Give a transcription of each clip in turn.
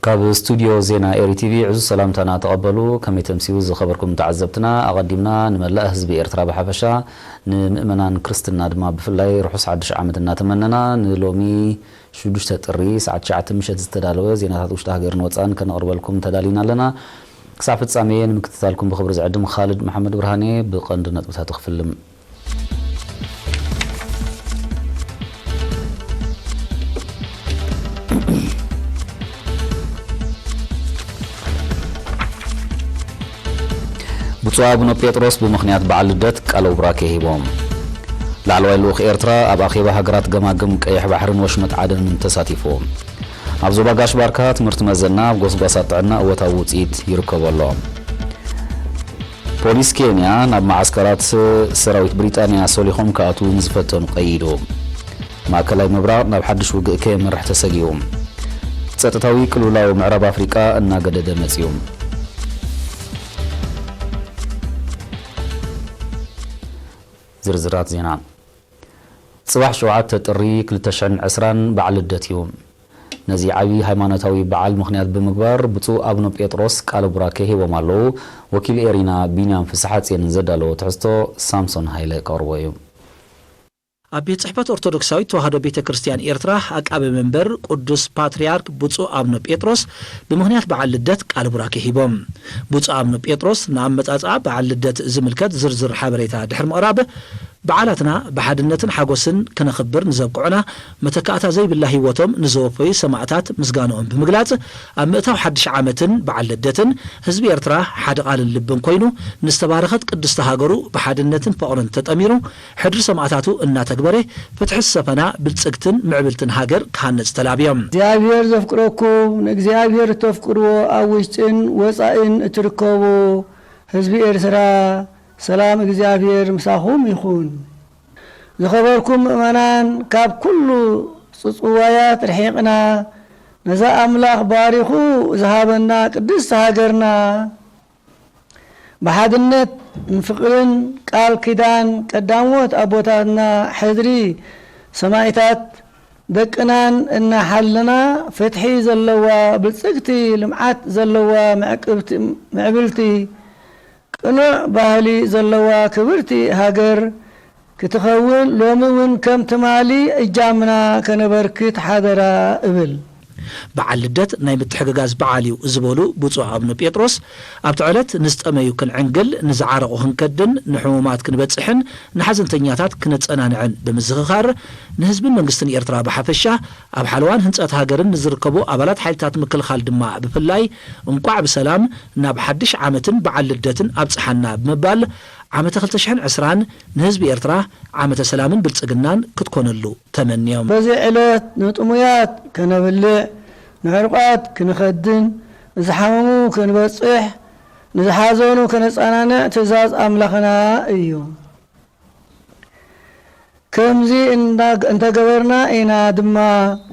ካብ ስቱድዮ ዜና ኤሪ ቲቪ ዕዙዝ ሰላምታና ተቐበሉ። ከመይ ተምስዩ ዝኸበርኩም ተዓዘብትና፣ ኣቐዲምና ንመላእ ህዝቢ ኤርትራ ብሓፈሻ፣ ንምእመናን ክርስትና ድማ ብፍላይ ርሑስ ሓድሽ ዓመት እናተመነና፣ ንሎሚ ሽዱሽተ ጥሪ ሰዓት ትሽዓተ ምሸት ዝተዳለወ ዜናታት ውሽጢ ሃገርን ወጻእን ከነቕርበልኩም ተዳሊና ኣለና። ክሳብ ፍጻሜ ንምክትታልኩም ብኽብሪ ዝዕድም ኻልድ መሓመድ ብርሃኔ። ብቐንዲ ነጥብታት ክፍልም። ብፁዕ ኣቡነ ጴጥሮስ ብምኽንያት በዓል ልደት ቃለ ቡራኬ ሂቦም። ላዕለዋይ ልኡኽ ኤርትራ ኣብ ኣኼባ ሃገራት ገማግም ቀይሕ ባሕርን ወሽመጥ ዓደንን ተሳቲፉ። ኣብ ዞባ ጋሽ ባርካ ትምህርቲ መዘና ኣብ ጎስጓሳት ጥዕና እወታዊ ውፅኢት ይርከቦ ኣሎ። ፖሊስ ኬንያ ናብ መዓስከራት ሰራዊት ብሪጣንያ ሰሊኾም ክኣትዉ ንዝፈተኑ ቀይዱ። ማእከላይ ምብራቕ ናብ ሓድሽ ውግእ ከየምርሕ ተሰጊኡ። ጸጥታዊ ቅልውላው ምዕራብ ኣፍሪቃ እናገደደ መጺኡ። ዝርዝራት ዜና። ጽባሕ ሸውዓተ ጥሪ ክልተ ሽሕን ዕስራን በዓል ልደት እዩ። ነዚ ዓቢ ሃይማኖታዊ በዓል ምኽንያት ብምግባር ብፁዕ ኣቡነ ጴጥሮስ ቃለ ቡራኬ ሂቦም ኣለዉ። ወኪል ኤሪና ቢንያም ፍስሓጽዮን ዘዳለዎ ትሕዝቶ ሳምሶን ሃይለ ከቕርቦ እዩ። ኣብ ቤት ጽሕፈት ኦርቶዶክሳዊት ተዋህዶ ቤተ ክርስቲያን ኤርትራ ኣቃቢ መንበር ቅዱስ ፓትርያርክ ብፁዕ ኣቡነ ጴጥሮስ ብምኽንያት በዓል ልደት ቃለ ቡራኬ ሂቦም። ብፁዕ ኣቡነ ጴጥሮስ ንኣመጻጽኣ በዓል ልደት ዝምልከት ዝርዝር ሓበሬታ ድሕሪ ምቕራብ፣ በዓላትና ብሓድነትን ሓጎስን ክነኽብር ንዘብቅዑና፣ መተካእታ ዘይብላ ህይወቶም ንዘወፈዩ ሰማእታት ምስጋንኦም ብምግላጽ፣ ኣብ ምእታው ሓድሽ ዓመትን በዓል ልደትን ህዝቢ ኤርትራ ሓደ ቃልን ልብን ኮይኑ፣ ንዝተባረኸት ቅድስቲ ሃገሩ ብሓድነትን ፍቕርን ተጠሚሩ፣ ሕድሪ ሰማእታቱ እናተግበረ፣ ፍትሒ ዝሰፈና ብልጽግትን ምዕብልትን ሃገር ክሃንጽ ተላብዮም። እግዚኣብሔር ዘፍቅረኩም፣ ንእግዚኣብሔር እተፍቅርዎ ኣብ ውሽጥን ወጻኢን እትርከቡ ህዝቢ ኤርትራ፣ ሰላም እግዚኣብሔር ምሳኹም ይኹን። ዝኸበርኩም ምእመናን፣ ካብ ኩሉ ጽጽዋያት ርሒቕና፣ ነዛ ኣምላኽ ባሪኹ ዝሃበና ቅድስቲ ሃገርና፣ ብሓድነት ንፍቕርን ቃል ኪዳን ቀዳሞት ኣቦታትና ሕድሪ ሰማእታት ደቅናን እናሓለና፣ ፍትሒ ዘለዋ ብልጽግቲ፣ ልምዓት ዘለዋ ምዕቅብቲ፣ ምዕብልቲ፣ ቅኑዕ ባህሊ ዘለዋ ክብርቲ ሃገር ክትኸውን ሎሚ እውን ከም ትማሊ እጃምና ከነበርክት ሓደራ እብል። በዓል ልደት ናይ ምትሕግጋዝ በዓል እዩ ዝበሉ ብፁዕ ኣቡነ ጴጥሮስ፣ ኣብቲ ዕለት ንዝጠመዩ ክንዕንግል፣ ንዝዓረቑ ክንከድን፣ ንሕሙማት ክንበጽሕን ንሓዘንተኛታት ክነጸናንዕን ብምዝኽኻር፣ ንህዝብን መንግስትን ኤርትራ ብሓፈሻ፣ ኣብ ሓለዋን ህንጸት ሃገርን ንዝርከቡ ኣባላት ሓይልታት ምክልኻል ድማ ብፍላይ፣ እንቋዕ ብሰላም ናብ ሓድሽ ዓመትን በዓል ልደትን ኣብጽሓና ብምባል፣ ዓመተ ክልተ ሽሕን ዕስራን ንህዝቢ ኤርትራ ዓመተ ሰላምን ብልጽግናን ክትኮነሉ ተመንዮም። በዚ ዕለት ንጥሙያት ከነብልዕ፣ ንዕሩቓት ክንኸድን፣ ንዝሓመሙ ክንበጽሕ፣ ንዝሓዘኑ ከነጸናንዕ ትእዛዝ ኣምላኽና እዩ። ከምዚ እንዳ-፣ እንተገበርና ኢና ድማ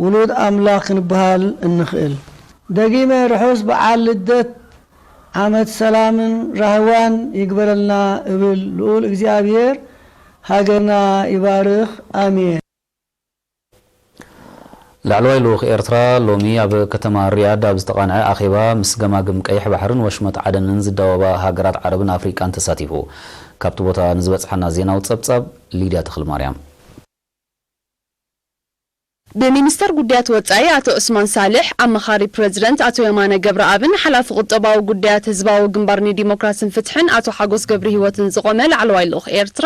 ውሉድ ኣምላኽ ክንበሃል እንኽእል። ደጊመ ርሑስ በዓል ልደት፣ ዓመት ሰላምን ራህዋን ይግበረልና እብል። ልኡል እግዚኣብሔር ሃገርና ይባርኽ። ኣሜን። ላዕለዋይ ልኡኽ ኤርትራ ሎሚ ኣብ ከተማ ሪያድ ኣብ ዝተቓንዐ ኣኼባ ምስ ገማግም ቀይሕ ባሕርን ወሽመጥ ዓደንን ዝዳወባ ሃገራት ዓረብን ኣፍሪቃን ተሳቲፉ። ካብቲ ቦታ ንዝበጽሓና ዜናዊ ጸብጻብ ሊድያ ተኽለማርያም። ብሚኒስተር ጉዳያት ወጻኢ ኣቶ ዑስማን ሳልሕ፣ ኣማኻሪ ፕረዚደንት ኣቶ የማነ ገብረኣብን ሓላፊ ቁጠባዊ ጉዳያት ህዝባዊ ግንባር ንዲሞክራስን ፍትሕን ኣቶ ሓጎስ ገብረሂወትን ዝቖመ ላዕለዋይ ልኡኽ ኤርትራ፣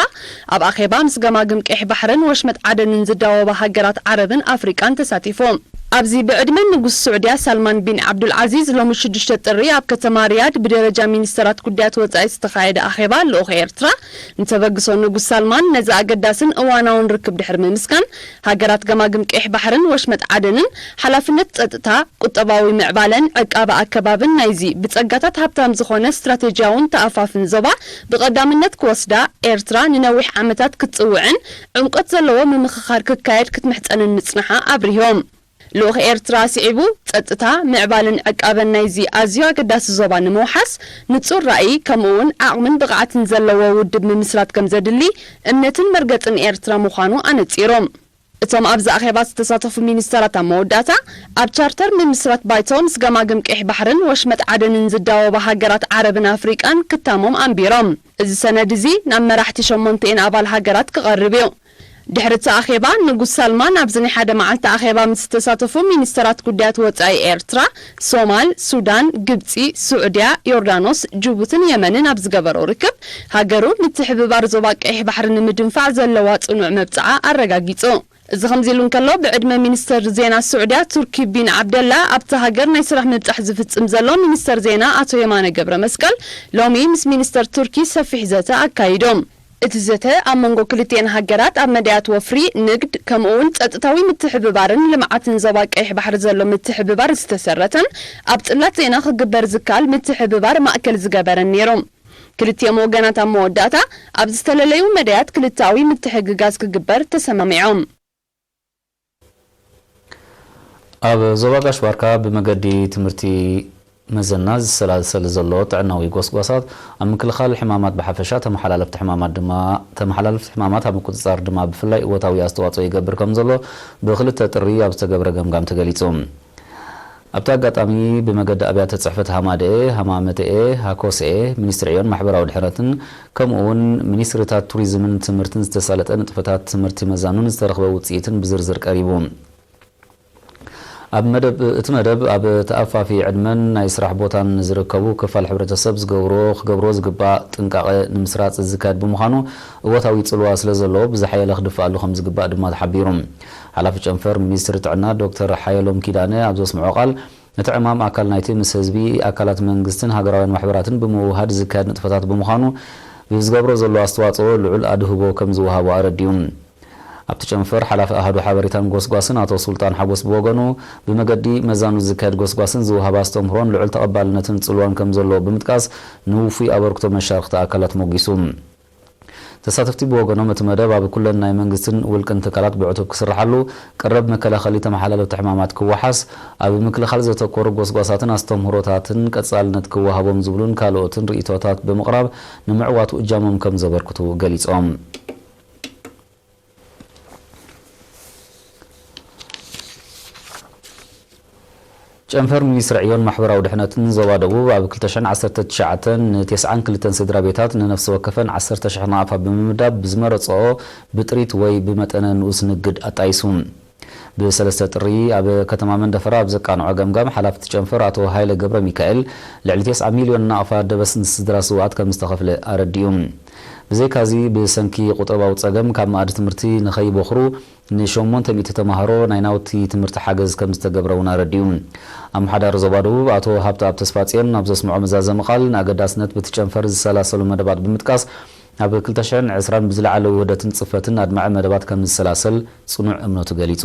ኣብ ኣኼባ ምስ ገማግም ቀይሕ ባሕርን ወሽመጥ ዓደንን ዝዳወባ ሃገራት ዓረብን ኣፍሪቃን ተሳቲፉ። ኣብዚ ብዕድመ ንጉስ ስዑድያ ሳልማን ቢን ዓብዱል ዓዚዝ ሎሚ ሽዱሽተ ጥሪ ኣብ ከተማ ሪያድ ብደረጃ ሚኒስተራት ጉዳያት ወጻኢ ዝተኻየደ ኣኼባ ልኡኽ ኤርትራ ንተበግሶ ንጉስ ሳልማን ነዚ ኣገዳስን እዋናውን ርክብ ድሕሪ ምምስጋን፣ ሃገራት ገማግም ቀይሕ ባሕርን ወሽመጥ ዓደንን ሓላፍነት ጸጥታ፣ ቁጠባዊ ምዕባለን ዕቃበ ኣከባብን ናይዚ ብጸጋታት ሃብታም ዝኾነ ስትራቴጂያውን ተኣፋፍን ዞባ ብቐዳምነት ክወስዳ፣ ኤርትራ ንነዊሕ ዓመታት ክትጽውዕን ዕምቆት ዘለዎ ምምኽኻር ክካየድ ክትምሕጸንን ምጽንሓ ኣብሪሆም። ልኡኽ ኤርትራ ስዒቡ፣ ጸጥታ፣ ምዕባልን ዕቃበን ናይዚ ኣዝዩ ኣገዳሲ ዞባ ንምውሓስ፣ ንጹር ራእይ፣ ከምኡ እውን ዓቕምን ብቕዓትን ዘለዎ ውድብ ምምስራት ከም ዘድሊ እምነትን መርገጽን ኤርትራ ምዃኑ ኣነጺሮም። እቶም ኣብዚ ኣኼባ ዝተሳተፉ ሚኒስተራት ኣብ መወዳእታ፣ ኣብ ቻርተር ምምስራት ባይቶ ምስ ገማግም ቀይሕ ባሕርን ወሽመጥ ዓደንን ዝዳወባ ሃገራት ዓረብን ኣፍሪቃን ክታሞም ኣንቢሮም። እዚ ሰነድ እዚ ናብ መራሕቲ ሸሞንተኤን ኣባል ሃገራት ክቐርብ እዩ። ድሕሪ እቲ ኣኼባ፣ ንጉስ ሳልማን ኣብዚ ናይ ሓደ መዓልቲ ኣኼባ ምስ ዝተሳተፉ ሚኒስተራት ጉዳያት ወጻኢ ኤርትራ፣ ሶማል፣ ሱዳን፣ ግብጺ፣ ስዑድያ፣ ዮርዳኖስ፣ ጅቡትን የመንን ኣብ ዝገበሮ ርክብ፣ ሃገሩ ምትሕብባር ዞባ ቀይሕ ባሕሪ ንምድንፋዕ ዘለዋ ጽኑዕ መብጽዓ ኣረጋጊጹ። እዚ ከምዚ ኢሉ እንከሎ፣ ብዕድመ ሚኒስተር ዜና ስዑድያ ቱርኪ ቢን ዓብደላ ኣብቲ ሃገር ናይ ስራሕ ምብጻሕ ዝፍጽም ዘሎ ሚኒስተር ዜና ኣቶ የማነ ገብረ መስቀል ሎሚ ምስ ሚኒስተር ቱርኪ ሰፊሕ ዘተ ኣካይዶም። እቲ ዘተ ኣብ መንጎ ክልቲኤን ሃገራት ኣብ መዳያት ወፍሪ፣ ንግድ፣ ከምኡ እውን ጸጥታዊ ምትሕብባርን ልምዓትን ዞባ ቀይሕ ባሕሪ ዘሎ ምትሕብባር ዝተሰረተን ኣብ ጽላት ዜና ክግበር ዝከኣል ምትሕብባር ማእከል ዝገበረን ነይሩ። ክልቲኦም ወገናት ኣብ መወዳእታ ኣብ ዝተለለዩ መዳያት ክልተኣዊ ምትሕግጋዝ ክግበር ተሰማሚዖም። ኣብ ዞባ ጋሽ ባርካ ብመገዲ ትምህርቲ መዘና ዝሰላሰል ዘሎ ጥዕናዊ ጎስጓሳት ኣብ ምክልኻል ሕማማት ብሓፈሻ፣ ተመሓላለፍቲ ሕማማት ድማ፣ ተመሓላለፍቲ ሕማማት ኣብ ምቁጽጻር ድማ ብፍላይ እወታዊ ኣስተዋጽኦ ይገብር ከም ዘሎ ብክልተ ጥሪ ኣብ ዝተገብረ ገምጋም ተገሊጹ። ኣብቲ ኣጋጣሚ ብመገዲ ኣብያተ ጽሕፈት ሃማደኤ፣ ሃማመተኤ፣ ሃኮሰኤ፣ ሚኒስትሪ ዕዮን ማሕበራዊ ድሕነትን ከምኡ እውን ሚኒስትሪታት ቱሪዝምን ትምህርትን ዝተሳለጠ ንጥፈታት ትምህርቲ መዛኑን ዝተረኽበ ውጽኢትን ብዝርዝር ቀሪቡ። ኣብ መደብ፣ እቲ መደብ ኣብ ተኣፋፊ ዕድመን ናይ ስራሕ ቦታን ዝርከቡ ክፋል ሕብረተሰብ ዝገብሮ፣ ክገብሮ ዝግባእ ጥንቃቐ ንምስራጽ ዝካየድ ብምዃኑ እወታዊ ጽልዋ ስለ ዘለዎ ብዝሓየለ ክድፍኣሉ ከም ዝግባእ ድማ ተሓቢሩ። ሓላፊ ጨንፈር ሚኒስትሪ ጥዕና ዶክተር ሓየሎም ኪዳነ ኣብ ዘስምዖ ቃል፣ እቲ ዕማም ኣካል ናይቲ ምስ ህዝቢ፣ ኣካላት መንግስትን ሃገራውያን ማሕበራትን ብምውህሃድ ዝካየድ ንጥፈታት ብምዃኑ፣ ብዝገብሮ ዘሎ ኣስተዋጽኦ ልዑል ኣድህቦ ከም ዝወሃቦ ኣረዲኡ። ኣብቲ ጨንፈር ሓላፊ ኣሃዱ ሓበሬታን ጎስጓስን ኣቶ ሱልጣን ሓጎስ ብወገኑ፣ ብመገዲ መዛኑ ዝካየድ ጎስጓስን ዝወሃብ ኣስተምህሮን ልዑል ተቐባልነትን ጽልዋን ከም ዘለዎ ብምጥቃስ፣ ንውፉይ ኣበርክቶ መሻርኽቲ ኣካላት ሞጊሱ። ተሳተፍቲ ብወገኖም፣ እቲ መደብ ኣብ ኩለን ናይ መንግስትን ውልቅን ትካላት ብዕቱብ ክስርሓሉ፣ ቀረብ መከላኸሊ ተመሓላለፍቲ ሕማማት ክወሓስ፣ ኣብ ምክልኻል ዘተኮሩ ጎስጓሳትን ኣስተምህሮታትን ቀጻልነት ክወሃቦም ዝብሉን ካልኦትን ርእይቶታት ብምቕራብ፣ ንምዕዋቱ እጃሞም ከም ዘበርክቱ ገሊጾም። ጨንፈር ሚኒስትሪ ዕዮን ማሕበራዊ ድሕነትን ዞባ ደቡብ ኣብ ክልተ ሽሕን ዓሰርተ ትሽዓተን ንተስዓን ክልተን ስድራ ቤታት ንነፍሲ ወከፈን ዓሰርተ ሽሕ ናቕፋ ብምምዳብ ብዝመረጽኦ ብጥሪት ወይ ብመጠነ ንኡስ ንግድ ኣጣይሱ። ብሰለስተ ጥሪ ኣብ ከተማ መንደፈራ ኣብ ዘቃንዖ ገምጋም፣ ሓላፊ እቲ ጨንፈር ኣቶ ሃይለ ገብረ ሚካኤል፣ ልዕሊ ተስዓ ሚልዮን ናቕፋ ደበስ ንስድራ ስውኣት ከም ዝተኸፍለ ኣረዲኡ። ብዘይካዚ፣ ብሰንኪ ቁጠባዊ ጸገም ካብ መኣዲ ትምህርቲ ንኸይበኹሩ ንሸሞንተ ሚእቲ ተማሃሮ ናይ ናውቲ ትምህርቲ ሓገዝ ከም ዝተገብረ እውን ኣረዲኡ። ኣመሓዳሪ ዞባ ደቡብ ኣቶ ሃብተኣብ ተስፋጽዮን ኣብ ዘስምዖ መዛዘሚ ቃል፣ ንኣገዳስነት በቲ ጨንፈር ዝሰላሰሉ መደባት ብምጥቃስ፣ ኣብ ክልተ ሽሕን ዕስራን ብዝለዓለ ውህደትን ጽፈትን ኣድማዒ መደባት ከም ዝሰላሰል ጽኑዕ እምነቱ ገሊጹ።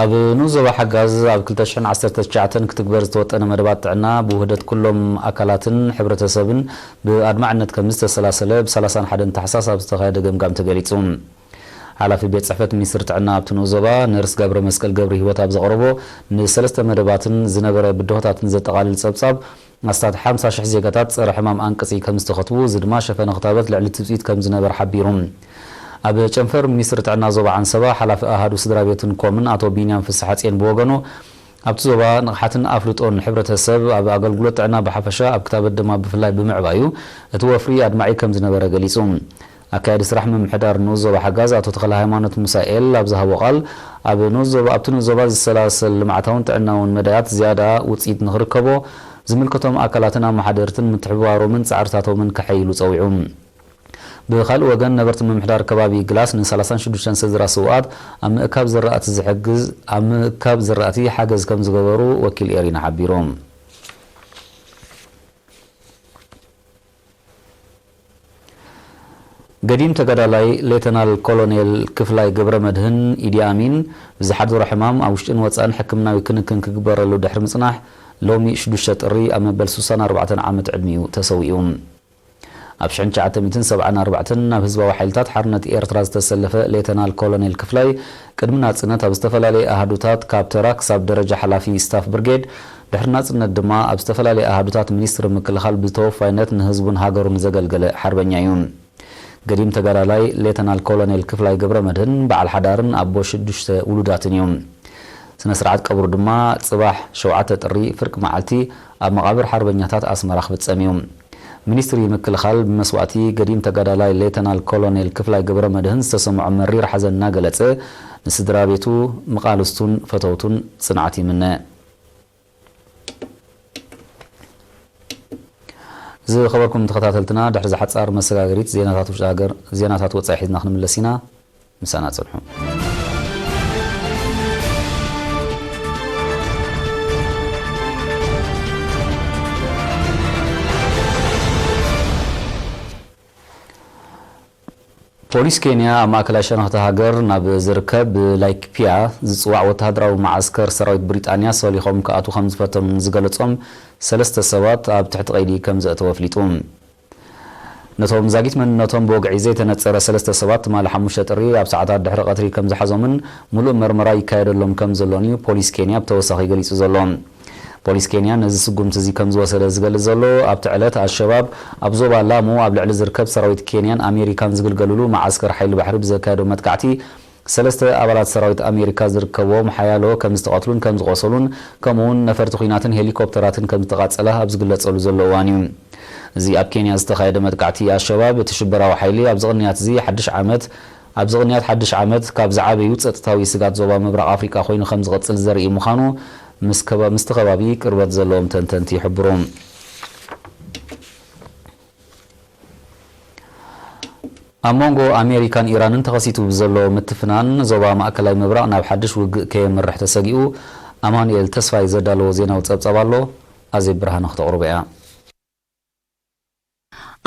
ኣብ ንኡስ ዞባ ሓጋዝ ኣብ ክልተ ሽሕን ዓሰርተ ትሽዓተን ክትግበር ዝተወጠነ መደባት ጥዕና ብውህደት ኩሎም ኣካላትን ሕብረተሰብን ብኣድማዕነት ከም ዝተሰላሰለ ብ ሰላሳን ሓደን ታሕሳስ ኣብ ዝተኻየደ ገምጋም ተገሊጹ። ሓላፊ ቤት ጽሕፈት ሚኒስትሪ ጥዕና ኣብቲ ንኡስ ዞባ ነርስ ገብረ መስቀል ገብረ ህይወት ኣብ ዘቕረቦ ንሰለስተ መደባትን ዝነበረ ብድሆታትን ዘጠቓልል ጸብጻብ፣ ኣስታት ሓምሳ ሽሕ ዜጋታት ጸረ ሕማም ኣንቅጺ ከም ዝተኸትቡ፣ እዚ ድማ ሸፈነ ክታበት ልዕሊ ትጽቢት ከም ዝነበር ሓቢሩ። ኣብ ጨንፈር ሚኒስትሪ ጥዕና ዞባ ዓንሰባ ሓላፊ ኣሃዱ ስድራ ቤትን ኮምን ኣቶ ቢንያም ፍስሓጽየን ብወገኑ፣ ኣብቲ ዞባ ንቕሓትን ኣፍልጦን ሕብረተሰብ ኣብ ኣገልግሎት ጥዕና ብሓፈሻ፣ ኣብ ክታበት ድማ ብፍላይ ብምዕባዩ፣ እቲ ወፍሪ ኣድማዒ ከም ዝነበረ ገሊጹ። ኣካያዲ ስራሕ ምምሕዳር ንኡስ ዞባ ሓጋዝ ኣቶ ተኽለ ሃይማኖት ሚሳኤል ኣብ ዝሃቦ ቃል፣ ኣብ ንኡስ ዞባ፣ ኣብቲ ንኡስ ዞባ ዝሰላሰል ልምዓታውን ጥዕናውን መዳያት ዝያዳ ውጽኢት ንኽርከቦ፣ ዝምልከቶም ኣካላትን ኣመሓደርትን ምትሕብባሮምን ጻዕርታቶምን ከሐይሉ ጸዊዑ። ብኻልእ ወገን፣ ነበርቲ ምምሕዳር ከባቢ ግላስ ን ሰላሳን ሽዱሽተን ስድራ ስውኣት ኣብ ምእካብ ዝራእቲ ዝሕግዝ፣ ኣብ ምእካብ ዝራእቲ ሓገዝ ከም ዝገበሩ ወኪል ኤሪና ሓቢሩ። ገዲም ተጋዳላይ ሌተናል ኮሎኔል ክፍላይ ገብረ መድህን፣ ኢዲ ኣሚን፣ ብዝሓደሮ ሕማም ኣብ ውሽጥን ወጻእን ሕክምናዊ ክንክን ክግበረሉ ድሕሪ ምጽናሕ፣ ሎሚ ሽዱሽተ ጥሪ ኣብ መበል ሱሳን ኣርባዕተን ዓመት ዕድሚኡ ተሰዊኡ። ኣብ ሽሕን ትሽዓተ ሚእትን ሰብዓን ኣርባዕተን ናብ ህዝባዊ ሓይልታት ሓርነት ኤርትራ ዝተሰለፈ ሌተናል ኮሎኔል ክፍላይ፣ ቅድሚ ናጽነት ኣብ ዝተፈላለየ ኣሃዱታት ካብ ተራ ክሳብ ደረጃ ሓላፊ ስታፍ ብርጌድ፣ ድሕሪ ናጽነት ድማ ኣብ ዝተፈላለየ ኣሃዱታት ሚኒስትሪ ምክልኻል ብተወፋይነት ንህዝቡን ሃገሩን ዘገልገለ ሓርበኛ እዩ። ገዲም ተጋዳላይ ሌተናል ኮሎኔል ክፍላይ ገብረ መድህን በዓል ሓዳርን ኣቦ ሽዱሽተ ውሉዳትን እዩ። ስነ ስርዓት ቀብሩ ድማ ጽባሕ ሸውዓተ ጥሪ ፍርቂ መዓልቲ ኣብ መቓብር ሓርበኛታት ኣስመራ ክፍጸም እዩ። ሚኒስትሪ ምክልኻል ብመስዋእቲ ገዲም ተጋዳላይ ሌተናል ኮሎኔል ክፍላይ ገብረ መድህን ዝተሰምዖ መሪር ሓዘን እናገለጸ፣ ንስድራ ቤቱ፣ መቓልስቱን ፈተውቱን ጽንዓት ይምነ። ዝኸበርኩም ተኸታተልትና፣ ድሕሪ ዝሓጻር መሰጋገሪት ዜናታት ውሽጢ ሃገር፣ ዜናታት ወጻኢ ሒዝና ክንምለስ ኢና። ምሳና ጽንሑ። ፖሊስ ኬንያ ኣብ ማእከላይ ሸነኽቲ ሃገር ናብ ዝርከብ ላይክፒያ ዝጽዋዕ ወተሃደራዊ መዓስከር ሰራዊት ብሪጣንያ ሰሊኾም ክኣትዉ ከም ዝፈተኑ ንዝገለጾም ሰለስተ ሰባት ኣብ ትሕቲ ቀይዲ ከም ዘእተወ ኣፍሊጡ። ነቶም ዛጊት መንነቶም ብወግዒ ዘይተነጸረ ሰለስተ ሰባት ትማሊ ሓሙሽተ ጥሪ ኣብ ሰዓታት ድሕሪ ቀትሪ ከም ዝሓዞምን ምሉእ መርመራ ይካየደሎም ከም ዘሎን እዩ ፖሊስ ኬንያ ብተወሳኺ ገሊጹ ዘሎ። ፖሊስ ኬንያ ነዚ ስጉምቲ እዚ ከም ዝወሰደ ዝገልጽ ዘሎ፣ ኣብቲ ዕለት ኣልሸባብ ኣብ ዞባ ላሙ ኣብ ልዕሊ ዝርከብ ሰራዊት ኬንያን ኣሜሪካን ዝግልገልሉ መዓስከር ሓይሊ ባሕሪ ብዘካየዶ መጥቃዕቲ ሰለስተ ኣባላት ሰራዊት ኣሜሪካ ዝርከብዎም ሓያሎ ከም ዝተቐትሉን ከም ዝቖሰሉን፣ ከምኡውን ነፈርቲ ኲናትን ሄሊኮፕተራትን ከም ዝተቓጸለ ኣብ ዝግለጸሉ ዘሎ እዋን እዩ። እዚ ኣብ ኬንያ ዝተኻየደ መጥቃዕቲ ኣልሸባብ፣ እቲ ሽበራዊ ሓይሊ ኣብዚ ቅንያት እዚ ሓድሽ ዓመት፣ ኣብዚ ቅንያት ሓድሽ ዓመት ካብ ዝዓበዩ ጸጥታዊ ስጋት ዞባ ምብራቕ ኣፍሪቃ ኮይኑ ከም ዝቕጽል ዘርኢ ምዃኑ ምስ ከባ-፣ ምስቲ ከባቢ ቅርበት ዘለዎም ተንተንቲ ይሕብሩ። ኣብ መንጎ ኣሜሪካን ኢራንን ተኸሲቱ ብዘሎ ምትፍናን፣ ዞባ ማእከላይ ምብራቕ ናብ ሓድሽ ውግእ ከየምርሕ ተሰጊኡ። ኣማኑኤል ተስፋይ ዘዳለዎ ዜናዊ ጸብጻብ ኣሎ። ኣዜብ ብርሃነ ክተቕርቦ እያ።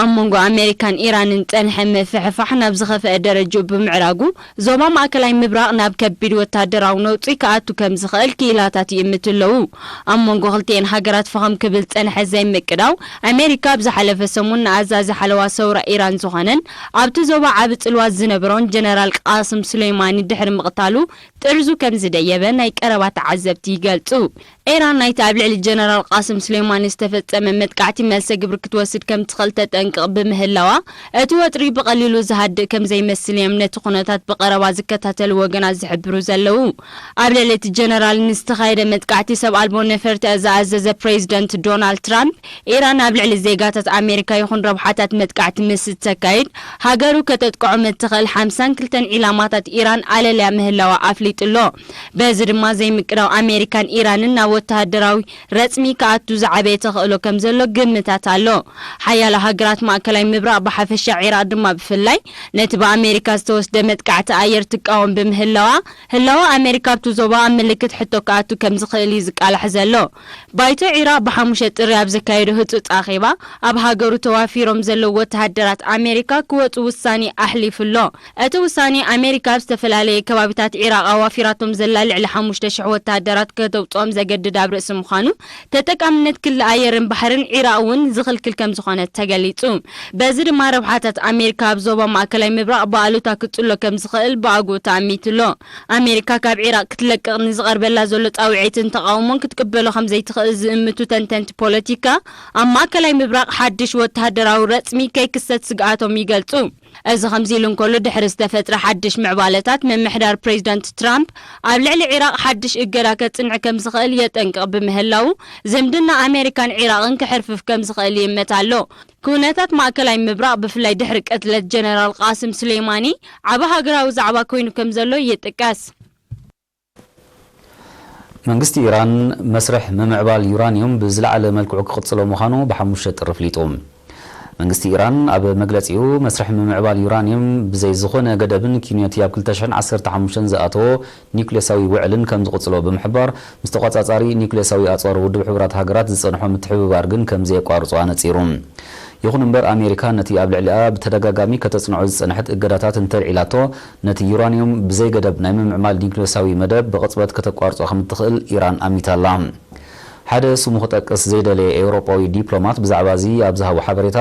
ኣብ መንጎ ኣሜሪካን ኢራንን ጸንሐ ምፍሕፋሕ ናብ ዝኸፍአ ደረጃ ብምዕራጉ፣ ዞባ ማእከላይ ምብራቕ ናብ ከቢድ ወታደራዊ ነውጺ ክኣቱ ከም ዝኽእል ክኢላታት ይእምቱ ኣለዉ። ኣብ መንጎ ክልቲኤን ሃገራት ፈኸም ክብል ዝጸንሐ ዘይምቅዳው፣ ኣሜሪካ ኣብ ዝሓለፈ ሰሙን ንኣዛዚ ሓለዋ ሰውራ ኢራን ዝኾነን ኣብቲ ዞባ ዓቢ ጽልዋ ዝነበሮን ጀነራል ቃስም ሱሌማኒ ድሕሪ ምቕታሉ ጥርዙ ከም ዝደየበ ናይ ቀረባ ተዓዘብቲ ይገልጹ። ኢራን ናይቲ ኣብ ልዕሊ ጀነራል ቃስም ሱሌማኒ ዝተፈጸመ መጥቃዕቲ መልሰ ግብሪ ክትወስድ ከም ትኽእል ተጠንቅቕ ብምህላዋ፣ እቲ ወጥሪ ብቐሊሉ ዝሃድእ ከም ዘይመስል እዮም ነቲ ኩነታት ብቐረባ ዝከታተሉ ወገናት ዝሕብሩ ዘለዉ። ኣብ ልዕሊ እቲ ጀነራል ንዝተኻየደ መጥቃዕቲ ሰብ ኣልቦ ነፈርቲ ዝኣዘዘ ፕሬዚደንት ዶናልድ ትራምፕ፣ ኢራን ኣብ ልዕሊ ዜጋታት ኣሜሪካ ይኹን ረብሓታት መጥቃዕቲ ምስ እተካይድ፣ ሃገሩ ከተጥቅዖም እትኽእል ሓምሳን ክልተን ዒላማታት ኢራን ኣለልያ ምህላዋ ኣፍሊጡ ኣሎ። በዚ ድማ ዘይምቅዳው ኣሜሪካን ኢራንን ናብ ወተሃደራዊ ረጽሚ ክኣቱ ዝዓበየ ተኽእሎ ከም ዘሎ ግምታት ኣሎ። ሓያሎ ሃገራት ማእከላይ ምብራቕ ብሓፈሻ፣ ዒራቕ ድማ ብፍላይ፣ ነቲ ብኣሜሪካ ዝተወስደ መጥቃዕቲ ኣየር ትቃወም ብምህላዋ፣ ህላወ ኣሜሪካ ኣብቲ ዞባ ኣብ ምልክት ሕቶ ክኣቱ ከም ዝኽእል እዩ ዝቃላሕ ዘሎ። ባይቶ ዒራቕ ብሓሙሽተ ጥሪ ኣብ ዘካየዶ ህጹጽ ኣኼባ፣ ኣብ ሃገሩ ተዋፊሮም ዘለዉ ወተሃደራት ኣሜሪካ ክወጹ ውሳኔ ኣሕሊፉ ኣሎ። እቲ ውሳኔ፣ ኣሜሪካ ኣብ ዝተፈላለየ ከባቢታት ዒራቕ ኣዋፊራቶም ዘላ ልዕሊ ሓሙሽተ ሽሕ ወተሃደራት ከተውጽኦም ዘገድድ ኣብ ርእሲ ምዃኑ፣ ተጠቃምነት ክሊ ኣየርን ባሕርን ዒራቕ እውን ዝኽልክል ከም ዝኾነ ተገሊጹ። በዚ ድማ ረብሓታት ኣሜሪካ ኣብ ዞባ ማእከላይ ምብራቕ ብኣሉታ ክጽሎ ከም ዝኽእል ብኣግኡ ተኣሚቱ ኣሎ። ኣሜሪካ ካብ ዒራቕ ክትለቅቕ ንዝቐርበላ ዘሎ ጻውዒትን ተቓውሞን ክትቅበሎ ከም ዘይትኽእል ዝእምቱ ተንተንቲ ፖለቲካ፣ ኣብ ማእከላይ ምብራቕ ሓድሽ ወተሃደራዊ ረጽሚ ከይክሰት ስግኣቶም ይገልጹ። እዚ ከምዚ ኢሉ እንከሎ፣ ድሕሪ ዝተፈጥረ ሓድሽ ምዕባለታት፣ ምምሕዳር ፕሬዚደንት ትራምፕ ኣብ ልዕሊ ዒራቕ ሓድሽ እገዳ ከጽንዕ ከም ዝኽእል የጠንቅቕ ብምህላዉ፣ ዝምድና ኣሜሪካን ዒራቕን ክሕርፍፍ ከም ዝኽእል ይእመት ኣሎ። ኩነታት ማእከላይ ምብራቕ፣ ብፍላይ ድሕሪ ቅትለት ጀነራል ቃስም ሱሌማኒ፣ ዓቢ ሃገራዊ ዛዕባ ኮይኑ ከም ዘሎ ይጥቀስ። መንግስቲ ኢራን መስርሕ ምምዕባል ዩራንዩም ብዝለዓለ መልክዑ ክቕጽሎ ምዃኑ ብሓሙሽተ ጥሪ ኣፍሊጡ። መንግስቲ ኢራን ኣብ መግለጺኡ፣ መስርሕ ምምዕባል ዩራንየም ብዘይ ዝኾነ ገደብን ኪንዮቲ ኣብ ክልተ ሽሕን ዓሰርተ ሓሙሽተን ዝኣተዎ ኒውክሌሳዊ ውዕልን ከም ዝቕጽሎ ብምሕባር፣ ምስ ተቖጻጻሪ ኒውክሌሳዊ ኣጽዋር ውድብ ሕቡራት ሃገራት ዝጸንሖ ምትሕብባር ግን ከም ዘየቋርጾ ኣነጺሩ። ይኹን እምበር፣ ኣሜሪካ ነቲ ኣብ ልዕሊኣ ብተደጋጋሚ ከተጽንዖ ዝጸንሐት እገዳታት እንተልዒላቶ፣ ነቲ ዩራንየም ብዘይ ገደብ ናይ ምምዕባል ኒውክሌሳዊ መደብ ብቕጽበት ከተቋርጾ ከም እትኽእል ኢራን ኣሚታ'ላ። ሓደ ስሙ ክጠቅስ ዘይደለየ ኤውሮጳዊ ዲፕሎማት ብዛዕባ እዚ ኣብ ዝሃቦ ሓበሬታ፣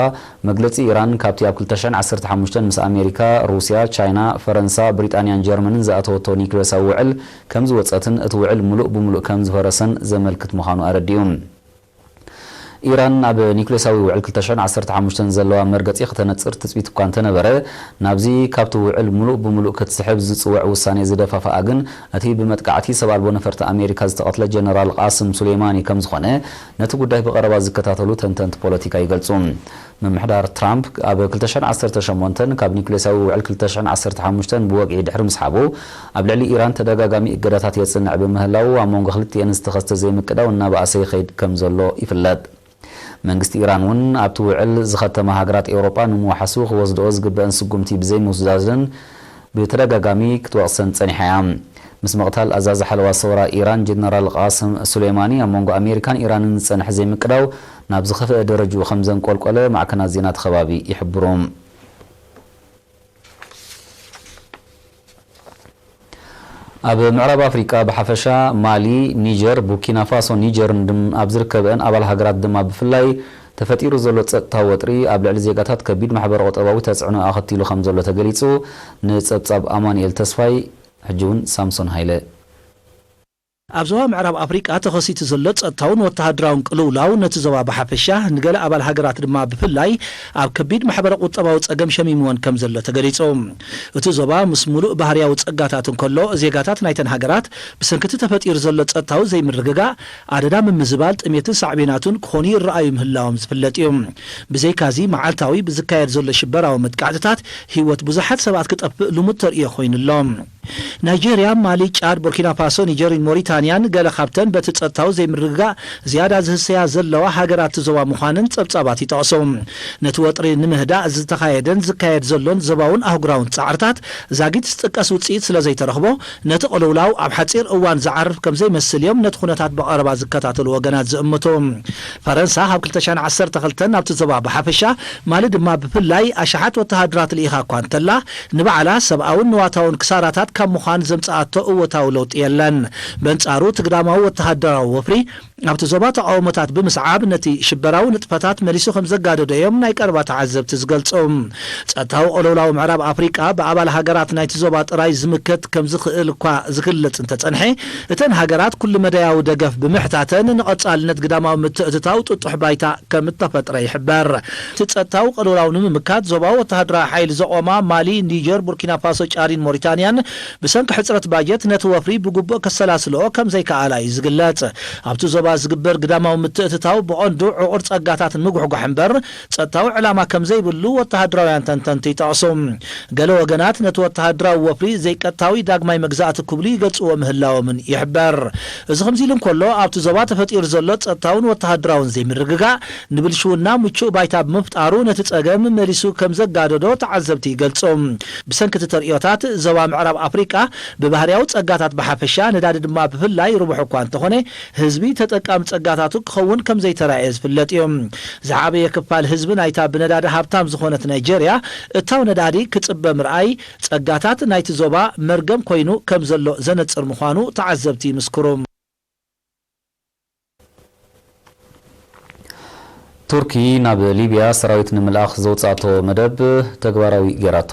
መግለጺ ኢራን ካብቲ ኣብ ክልተ ሽሕን ዓሰርተ ሓሙሽተን ምስ ኣሜሪካ፣ ሩስያ፣ ቻይና፣ ፈረንሳ፣ ብሪጣንያን ጀርመንን ዝኣተወቶ ኒውክሌሳዊ ውዕል ከም ዝወጸትን እቲ ውዕል ምሉእ ብምሉእ ከም ዝፈረሰን ዘመልክት ምዃኑ ኣረዲኡ። ኢራን ኣብ ኒውክሌሳዊ ውዕል ክልተ ሽሕን ዓሰርተ ሓሙሽተን ዘለዋ መርገጺ ክተነጽር ትጽቢት እኳ እንተነበረ፣ ናብዚ ካብቲ ውዕል ምሉእ ብምሉእ ክትስሕብ ዝጽውዕ ውሳኔ ዝደፋፍኣ ግን፣ እቲ ብመጥቃዕቲ ሰብ ኣልቦ ነፈርቲ ኣሜሪካ ዝተቐትለ ጀነራል ቃስም ሱሌማኒ ከም ዝኾነ፣ ነቲ ጉዳይ ብቐረባ ዝከታተሉ ተንተንቲ ፖለቲካ ይገልጹ። ምምሕዳር ትራምፕ ኣብ ክልተ ሽሕን ዓሰርተ ሸሞንተን ካብ ኒውክሌሳዊ ውዕል ክልተ ሽሕን ዓሰርተ ሓሙሽተን ብወግዒ ድሕሪ ምስሓቡ፣ ኣብ ልዕሊ ኢራን ተደጋጋሚ እገዳታት የጽንዕ ብምህላዉ፣ ኣብ መንጎ ክልቲኤን ዝተኸስተ ዘይምቅዳው እናበኣሰ ይኸይድ ከም ዘሎ ይፍለጥ። መንግስቲ ኢራን እውን ኣብቲ ውዕል ዝኸተማ ሃገራት ኤውሮጳ ንምውሓሱ ክወስድኦ ዝግበአን ስጉምቲ ብዘይምውሳዘን ብተደጋጋሚ ክትወቕሰን ጸኒሓ እያ። ምስ ምቕታል ኣዛዚ ሓለዋ ሰውራ ኢራን ጀነራል ቃስም ሱሌማኒ፣ ኣብ መንጎ ኣሜሪካን ኢራንን ዝጸንሐ ዘይምቅዳው ናብ ዝኸፍአ ደረጅኡ ከም ዘንቆልቆለ ማዕከናት ዜና እቲ ከባቢ ይሕብሩ። ኣብ ምዕራብ ኣፍሪቃ ብሓፈሻ፣ ማሊ፣ ኒጀር፣ ቡርኪና ፋሶ፣ ኒጀርን ድም ኣብ ዝርከበአን ኣባል ሃገራት ድማ ብፍላይ፣ ተፈጢሩ ዘሎ ጸጥታዊ ወጥሪ ኣብ ልዕሊ ዜጋታት ከቢድ ማሕበረ ቁጠባዊ ተጽዕኖ ኣኸቲሉ ከም ዘሎ ተገሊጹ። ንጸብጻብ ኣማኑኤል ተስፋይ፣ ሕጂ እውን ሳምሶን ሃይለ። ኣብ ዞባ ምዕራብ ኣፍሪቃ ተኸሲቱ ዘሎ ጸጥታውን ወተሃደራውን ቅልውላው ነቲ ዞባ ብሓፈሻ፣ ንገለ ኣባል ሃገራት ድማ ብፍላይ ኣብ ከቢድ ማሕበረ ቁጠባዊ ጸገም ሸሚምወን ከም ዘሎ ተገሊጹ። እቲ ዞባ ምስ ሙሉእ ባህርያዊ ጸጋታት እንከሎ፣ ዜጋታት ናይተን ሃገራት ብሰንኪ እቲ ተፈጢሩ ዘሎ ጸጥታዊ ዘይምርግጋእ፣ ኣደዳ ምምዝባል፣ ጥሜትን ሳዕቤናቱን ክኾኑ ይረኣዩ ምህላዎም ዝፍለጥ እዩ። ብዘይካዚ፣ መዓልታዊ ብዝካየድ ዘሎ ሽበራዊ መጥቃዕትታት ህይወት ብዙሓት ሰባት ክጠፍእ ልሙድ ተርእዮ ኮይኑ ኣሎ። ናይጄርያ፣ ማሊ፣ ጫድ፣ ቡርኪና ፋሶ፣ ኒጀርን ሞሪታንያን ገለ ካብተን በቲ ጸጥታዊ ዘይምርግጋእ ዝያዳ ዝህሰያ ዘለዋ ሃገራት እቲ ዞባ ምዃነን ጸብጻባት ይጠቕሱ። ነቲ ወጥሪ ንምህዳእ ዝተኻየደን ዝካየድ ዘሎን ዞባውን ኣህጉራውን ጻዕርታት ዛጊት ዝጥቀስ ውጽኢት ስለ ዘይተረኽቦ፣ ነቲ ቅልውላው ኣብ ሓጺር እዋን ዝዓርፍ ከም ዘይመስል እዮም ነቲ ኩነታት ብቐረባ ዝከታተሉ ወገናት ዝእምቱ። ፈረንሳ ካብ ክልተ ሽሕን ዓሰርተ ክልተን ናብቲ ዞባ ብሓፈሻ፣ ማሊ ድማ ብፍላይ ኣሽሓት ወተሃደራት ልኢኻ እኳ እንተላ፣ ንባዕላ ሰብኣውን ንዋታውን ክሳራታት ካብ ምዃን ዘምጽኣቶ እወታዊ ለውጢ የለን። በንጻሩ፣ እቲ ግዳማዊ ወተሃደራዊ ወፍሪ ኣብቲ ዞባ ተቓውሞታት ብምስዓብ፣ ነቲ ሽበራዊ ንጥፈታት መሊሱ ከም ዘጋደዶ እዮም ናይ ቀረባ ተዓዘብቲ ዝገልጹ። ጸጥታዊ ቅልውላው ምዕራብ ኣፍሪቃ ብኣባል ሃገራት ናይቲ ዞባ ጥራይ ዝምከት ከም ዝኽእል እኳ ዝግለጽ እንተጸንሐ፣ እተን ሃገራት ኩሉ መዳያዊ ደገፍ ብምሕታተን፣ ንቐጻልነት ግዳማዊ ምትእትታው ጥጡሕ ባይታ ከም እተፈጥረ ይሕበር። እቲ ጸጥታዊ ቅልውላው ንምምካት፣ ዞባዊ ወተሃደራዊ ሓይሊ ዘቖማ ማሊ፣ ኒጀር፣ ቡርኪና ፋሶ፣ ጫድን ሞሪታንያን፣ ብሰንኪ ሕጽረት ባጀት ነቲ ወፍሪ ብግቡእ ከሰላስልኦ ከም ዘይከኣላ እዩ ዝግለጽ። ኣብቲ ዞባ ዝግበር ግዳማዊ ምትእትታው ብቐንዱ ዕቑር ጸጋታት ንምጉሕጓሕ እምበር፣ ጸጥታዊ ዕላማ ከም ዘይብሉ ወተሃደራውያን ተንተንቲ ይጠቕሱ። ገለ ወገናት ነቲ ወተሃደራዊ ወፍሪ ዘይቀጥታዊ ዳግማይ መግዛእቲ ክብሉ ይገልጽዎ ምህላዎምን ይሕበር። እዚ ከምዚ ኢሉ እንከሎ፣ ኣብቲ ዞባ ተፈጢሩ ዘሎ ጸጥታውን ወተሃደራውን ዘይምርግጋእ፣ ንብልሽውና ምቹእ ባይታ ብምፍጣሩ፣ ነቲ ጸገም መሊሱ ከም ዘጋደዶ ተዓዘብቲ ይገልጹ። ብሰንኪ እቲ ተርእዮታት፣ ዞባ ምዕራብ ኣፍሪቃ ብባህርያዊ ጸጋታት ብሓፈሻ፣ ነዳዲ ድማ ብፍላይ ርቡሕ እኳ እንተኾነ፣ ህዝቢ ተጠቃሚ ጸጋታቱ ክኸውን ከም ዘይተራእየ ዝፍለጥ እዩ። ዝዓበየ ክፋል ህዝቢ ናይታ ብነዳዲ ሃብታም ዝኾነት ናይጄርያ፣ እታው ነዳዲ ክጽበ ምርኣይ፣ ጸጋታት ናይቲ ዞባ መርገም ኮይኑ ከም ዘሎ ዘነጽር ምዃኑ ተዓዘብቲ ይምስክሩ። ቱርኪ ናብ ሊብያ ሰራዊት ንምልኣኽ ዘውጻእቶ መደብ ተግባራዊ ገይራቶ።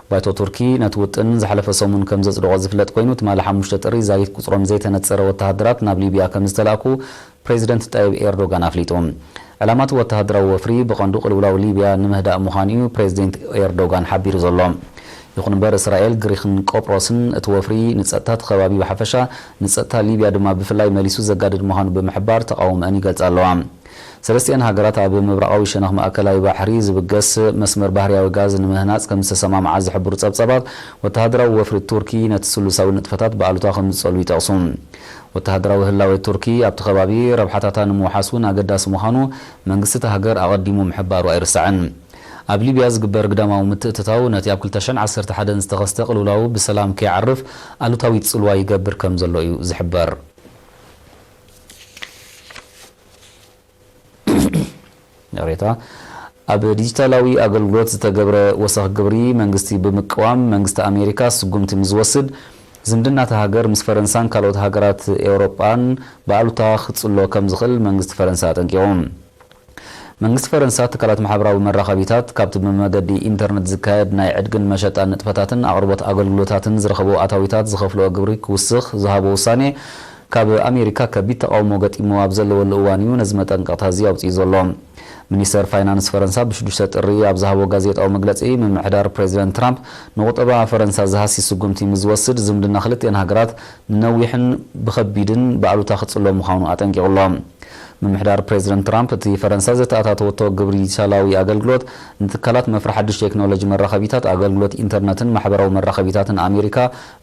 ባይቶ ቱርኪ ነቲ ውጥን ዝሓለፈ ሰሙን ከም ዘጽደቖ ዝፍለጥ ኮይኑ፣ ትማሊ ሓሙሽተ ጥሪ ዛጊት ቁጽሮም ዘይተነጸረ ወተሃደራት ናብ ሊብያ ከም ዝተላእኩ ፕሬዚደንት ጣይብ ኤርዶጋን ኣፍሊጡ። ዕላማ እቲ ወተሃደራዊ ወፍሪ ብቐንዱ ቅልውላው ሊብያ ንምህዳእ ምዃኑ እዩ ፕሬዚደንት ኤርዶጋን ሓቢሩ ዘሎ። ይኹን እምበር፣ እስራኤል፣ ግሪኽን ቆጵሮስን እቲ ወፍሪ ንጸጥታ እቲ ከባቢ ብሓፈሻ፣ ንጸጥታ ሊብያ ድማ ብፍላይ መሊሱ ዘጋድድ ምዃኑ ብምሕባር ተቓውሞአን ይገልጻ ኣለዋ። ሰለስቲኣን ሃገራት ኣብ ምብራቓዊ ሸነኽ ማእከላይ ባሕሪ ዝብገስ መስመር ባህርያዊ ጋዝ ንምህናጽ ከም ዝተሰማምዓ ዝሕብሩ ጸብጻባት፣ ወተሃደራዊ ወፍሪ ቱርኪ ነቲ ስሉሳዊ ንጥፈታት ብኣሉታ ከም ዝጸሉ ይጠቕሱ። ወተሃደራዊ ህላወ ቱርኪ ኣብቲ ከባቢ ረብሓታታ ንምውሓስ እውን ኣገዳሲ ምዃኑ መንግስቲ እታ ሃገር ኣቐዲሙ ምሕባሩ ኣይርሳዕን። ኣብ ሊብያ ዝግበር ግዳማዊ ምትእትታው ነቲ ኣብ ክልተ ሽሕን ዓሰርተ ሓደን ዝተኸስተ ቅልውላው ብሰላም ከይዓርፍ ኣሉታዊ ጽልዋ ይገብር ከም ዘሎ እዩ ዝሕበር። ይቕሬታ። ኣብ ዲጂታላዊ ኣገልግሎት ዝተገብረ ወሰኽ ግብሪ መንግስቲ ብምቅዋም፣ መንግስቲ ኣሜሪካ ስጉምቲ ምስ ዝወስድ፣ ዝምድና እታ ሃገር ምስ ፈረንሳን ካልኦት ሃገራት ኤውሮጳን ብኣሉታ ክጽሎ ከም ዝኽእል መንግስቲ ፈረንሳ ኣጠንቂቑ። መንግስቲ ፈረንሳ ትካላት ማሕበራዊ መራኸቢታት ካብቲ ብመገዲ ኢንተርነት ዝካየድ ናይ ዕድግን መሸጣን ንጥፈታትን ኣቕርቦት ኣገልግሎታትን ዝረኸቦ ኣታዊታት ዝኸፍልኦ ግብሪ ክውስኽ ዝሃቦ ውሳኔ፣ ካብ ኣሜሪካ ከቢድ ተቓውሞ ገጢሞ ኣብ ዘለወሉ እዋን እዩ ነዚ መጠንቀቕታ እዚ ኣውጺኡ ዘሎ። ሚኒስተር ፋይናንስ ፈረንሳ ብሽዱሽተ ጥሪ ኣብ ዝሃቦ ጋዜጣዊ መግለጺ፣ ምምሕዳር ፕሬዚደንት ትራምፕ ንቁጠባ ፈረንሳ ዝሃሲ ስጉምቲ ምስ ዝወስድ፣ ዝምድና ክልቲአን ሃገራት ንነዊሕን ብኸቢድን ብኣሉታ ክጽሎ ምዃኑ ኣጠንቂቑ ኣሎ። ምምሕዳር ፕሬዚደንት ትራምፕ፣ እቲ ፈረንሳ ዘተኣታተወቶ ግብሪ ዲጂታላዊ ኣገልግሎት ንትካላት መፍረ ሓድሽ ቴክኖሎጂ መራኸቢታት፣ ኣገልግሎት ኢንተርነትን ማሕበራዊ መራኸቢታትን ኣሜሪካ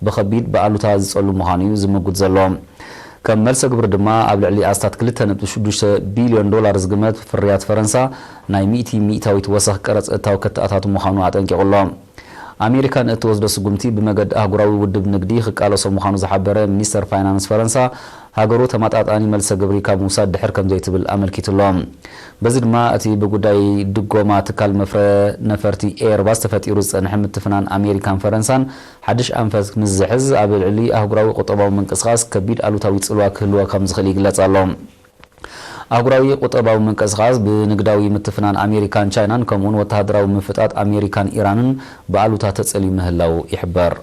ብኸቢድ ብኣሉታ ዝጸሉ ምዃኑ እዩ ዝምጉት ዘሎ። ከም መልሰ ግብሪ ድማ፣ ኣብ ልዕሊ ኣስታት ክልተ ነጥቢ ሽዱሽተ ቢልዮን ዶላር ዝግመት ፍርያት ፈረንሳ ናይ ሚእቲ ሚእታዊት ወሰኽ ቀረጽ እታው ከተኣታቱ ምዃኑ ኣጠንቂቑ ኣሎ። ኣሜሪካ ንእትወስዶ ስጉምቲ ብመገዲ ኣህጉራዊ ውድብ ንግዲ ክቃለሶ ምዃኑ ዝሓበረ ሚኒስተር ፋይናንስ ፈረንሳ፣ ሃገሩ ተመጣጣኒ መልሰ ግብሪ ካብ ምውሳድ ድሕር ከም ዘይትብል ኣመልኪቱ ኣሎ። በዚ ድማ እቲ ብጉዳይ ድጎማ ትካል መፍረ ነፈርቲ ኤርባስ ተፈጢሩ ዝጸንሐ ምትፍናን ኣሜሪካን ፈረንሳን ሓድሽ ኣንፈት ምስ ዝሕዝ፣ ኣብ ልዕሊ ኣህጉራዊ ቁጠባዊ ምንቅስቓስ ከቢድ ኣሉታዊ ጽልዋ ክህልዎ ከም ዝኽእል ይግለጽ ኣሎ። ኣህጉራዊ ቁጠባዊ ምንቅስቓስ ብንግዳዊ ምትፍናን ኣሜሪካን ቻይናን፣ ከምኡውን ወተሃደራዊ ምፍጣጥ ኣሜሪካን ኢራንን ብኣሉታ ተጸልዩ ምህላው ይሕበር።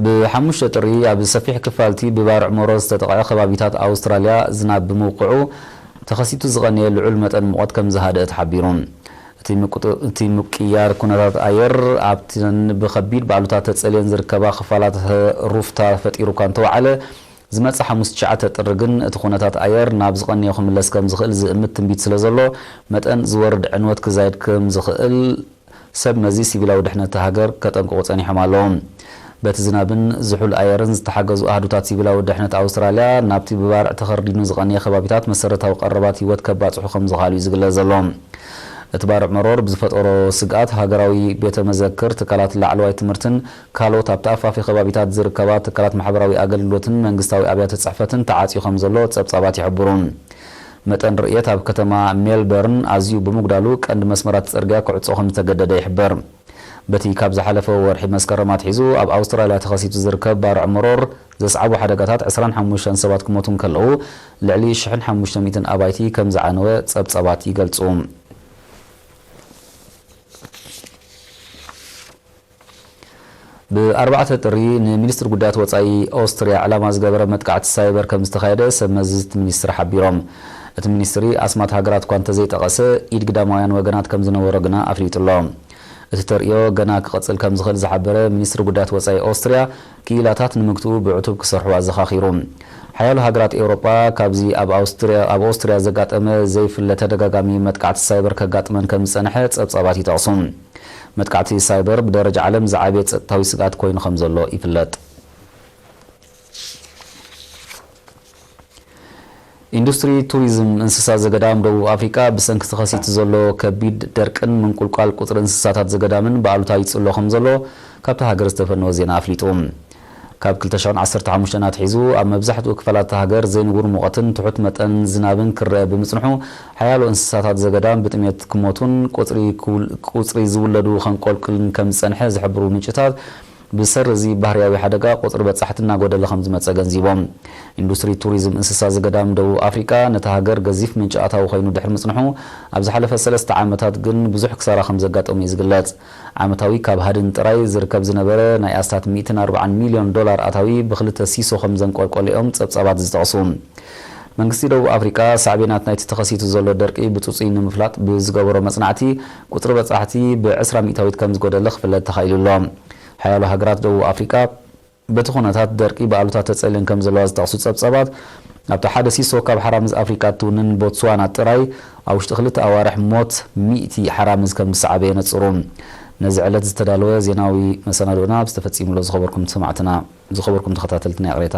ብሓሙሽተ ጥሪ ኣብ ሰፊሕ ክፋልቲ ብባርዕ ሞሮ ዝተጠቕዐ ከባቢታት ኣውስትራልያ ዝናብ ብምውቅዑ፣ ተኸሲቱ ዝቐነየ ልዑል መጠን ሙቐት ከም ዝሃደአ ተሓቢሩ። እቲ ምቁጥ-፣ እቲ ምቅያር ኩነታት ኣየር ኣብተን ብኸቢድ ባዕሉታት ተጸልየን ዝርከባ ክፋላት ሩፍታ ፈጢሩ እኳ እንተወዓለ፣ ዝመጽእ ሓሙስ ትሽዓተ ጥሪ ግን እቲ ኩነታት ኣየር ናብ ዝቐነየ ክምለስ ከም ዝኽእል ዝእምት ትንቢት ስለ ዘሎ፣ መጠን ዝወርድ ዕንወት ክዛየድ ከም ዝኽእል ሰብ መዚ ሲቪላዊ ድሕነት እታ ሃገር ከጠንቅቑ ጸኒሖም ኣለዉ። በቲ ዝናብን ዝሑል ኣየርን ዝተሓገዙ ኣሃዱታት ሲቪላዊ ድሕነት ኣውስትራልያ፣ ናብቲ ብባርዕ ተኸርዲኑ ዝቐነየ ከባቢታት መሰረታዊ ቀረባት ህይወት ከባጽሑ ከም ዝኽኣሉ እዩ ዝግለጽ ዘሎ። እቲ ባርዕ መሮር ብዝፈጠሮ ስግኣት፣ ሃገራዊ ቤተ መዘክር፣ ትካላት ላዕለዋይ ትምህርትን ካልኦት ኣብ ተኣፋፊ ከባቢታት ዝርከባ ትካላት ማሕበራዊ ኣገልግሎትን መንግስታዊ ኣብያተ ጽሕፈትን ተዓጽዩ ከም ዘሎ ጸብጻባት ይሕብሩ። መጠን ርእየት ኣብ ከተማ ሜልበርን ኣዝዩ ብምጉዳሉ፣ ቀንዲ መስመራት ጽርግያ ክዕጾ ከም ዝተገደደ ይሕበር። በቲ ካብ ዝሓለፈ ወርሒ መስከረም ኣትሒዙ ኣብ ኣውስትራልያ ተኸሲቱ ዝርከብ ባርዕ መሮር ዘስዓቦ ሓደጋታት፣ ዕስራን ሓሙሽተን ሰባት ክሞቱ እንከለዉ፣ ልዕሊ ሽሕን ሓሙሽተ ሚእትን ኣባይቲ ከም ዝዓነወ ጸብጻባት ይገልጹ። ብኣርባዕተ ጥሪ ንሚኒስትሪ ጉዳያት ወጻኢ ኦስትርያ ዕላማ ዝገበረ መጥቃዕቲ ሳይበር ከም ዝተኻየደ ሰብ መዚ እቲ ሚኒስትሪ ሓቢሮም። እቲ ሚኒስትሪ ኣስማት ሃገራት እኳ እንተዘይጠቐሰ፣ ኢድ ግዳማውያን ወገናት ከም ዝነበሮ ግና ኣፍሊጡ ኣሎ። እቲ ተርእዮ ገና ክቕጽል ከም ዝኽእል ዝሓበረ ሚኒስትሪ ጉዳያት ወጻኢ ኦስትርያ፣ ክኢላታት ንምግትኡ ብዕቱብ ክሰርሑ ኣዘኻኺሩ። ሓያሎ ሃገራት ኤውሮጳ ካብዚ ኣብ ኣውስትርያ፣ ኣብ ኦስትርያ ዘጋጠመ ዘይፍለ ተደጋጋሚ መጥቃዕቲ ሳይበር ከጋጥመን ከም ዝጸንሐ ጸብጻባት ይጠቕሱ። መጥቃዕቲ ሳይበር ብደረጃ ዓለም ዝዓበየ ጸጥታዊ ስግኣት ኮይኑ ከም ዘሎ ይፍለጥ። ኢንዱስትሪ ቱሪዝም እንስሳ ዘገዳም ደቡብ ኣፍሪቃ፣ ብሰንኪ ተኸሲቱ ዘሎ ከቢድ ደርቅን ምንቁልቋል ቁጽሪ እንስሳታት ዘገዳምን ብኣሉታ ይጽሎ ከም ዘሎ ካብታ ሃገር ዝተፈነወ ዜና ኣፍሊጡ። ካብ ክልተ ሽሕን ዓሰርተ ሓሙሽተን ኣትሒዙ፣ ኣብ መብዛሕትኡ ክፋላት እታ ሃገር ዘይንቡር ሙቐትን ትሑት መጠን ዝናብን ክረአ ብምጽንሑ፣ ሓያሎ እንስሳታት ዘገዳም ብጥሜት ክሞቱን ቁጽሪ ክውል-፣ ቁጽሪ ዝውለዱ ከንቆልቁልን ከም ዝጸንሐ ዝሕብሩ ምንጭታት፣ ብሰሪ እዚ ባህርያዊ ሓደጋ፣ ቁጽሪ በጻሕቲ እናጎደለ ከም ዝመጸ ገንዚቦም። ኢንዱስትሪ ቱሪዝም እንስሳ ዘገዳም ደቡብ ኣፍሪቃ፣ ነታ ሃገር ገዚፍ ምንጪ ኣታዊ ኮይኑ ድሕሪ ምጽንሑ፣ ኣብ ዝሓለፈ ሰለስተ ዓመታት ግን ብዙሕ ክሳራ ከም ዘጋጠሙ እዩ ዝግለጽ። ዓመታዊ ካብ ሃድን ጥራይ ዝርከብ ዝነበረ ናይ ኣስታት ሚእትን ኣርባዓን ሚልዮን ዶላር ኣታዊ ብክልተ ሲሶ ከም ዘንቆልቆለ እዮም ጸብጻባት ዝጠቕሱ። መንግስቲ ደቡብ ኣፍሪቃ፣ ሳዕቤናት ናይቲ ተኸሲቱ ዘሎ ደርቂ ብጽጹይ ንምፍላጥ ብዝገበሮ መጽናዕቲ፣ ቁጽሪ በጻሕቲ ብዕስራ ሚእታዊት ከም ዝጎደለ ክፍለጥ ተኻኢሉ ኣሎ። ሓያሎ ሃገራት ደቡብ ኣፍሪቃ፣ በቲ ኩነታት ደርቂ ብኣሉታ ተጸልየን ከም ዘለዋ ዝጠቕሱ ጸብጻባት፣ ኣብቲ ሓደ ሲሶ ካብ ሓራምዝ ኣፍሪቃ እትውንን ቦትስዋና ጥራይ ኣብ ውሽጢ ክልተ ኣዋርሕ ሞት ሚእቲ ሓራምዝ ከም ዝሰዓበ የነጽሩ። ነዚ ዕለት ዝተዳለወ ዜናዊ መሰናዶና ኣብዚ ተፈጺሙ ኣሎ። ዝኸበርኩም ሰማዕትና፣ ዝኸበርኩም ተኸታተልትና ይቕሬታ።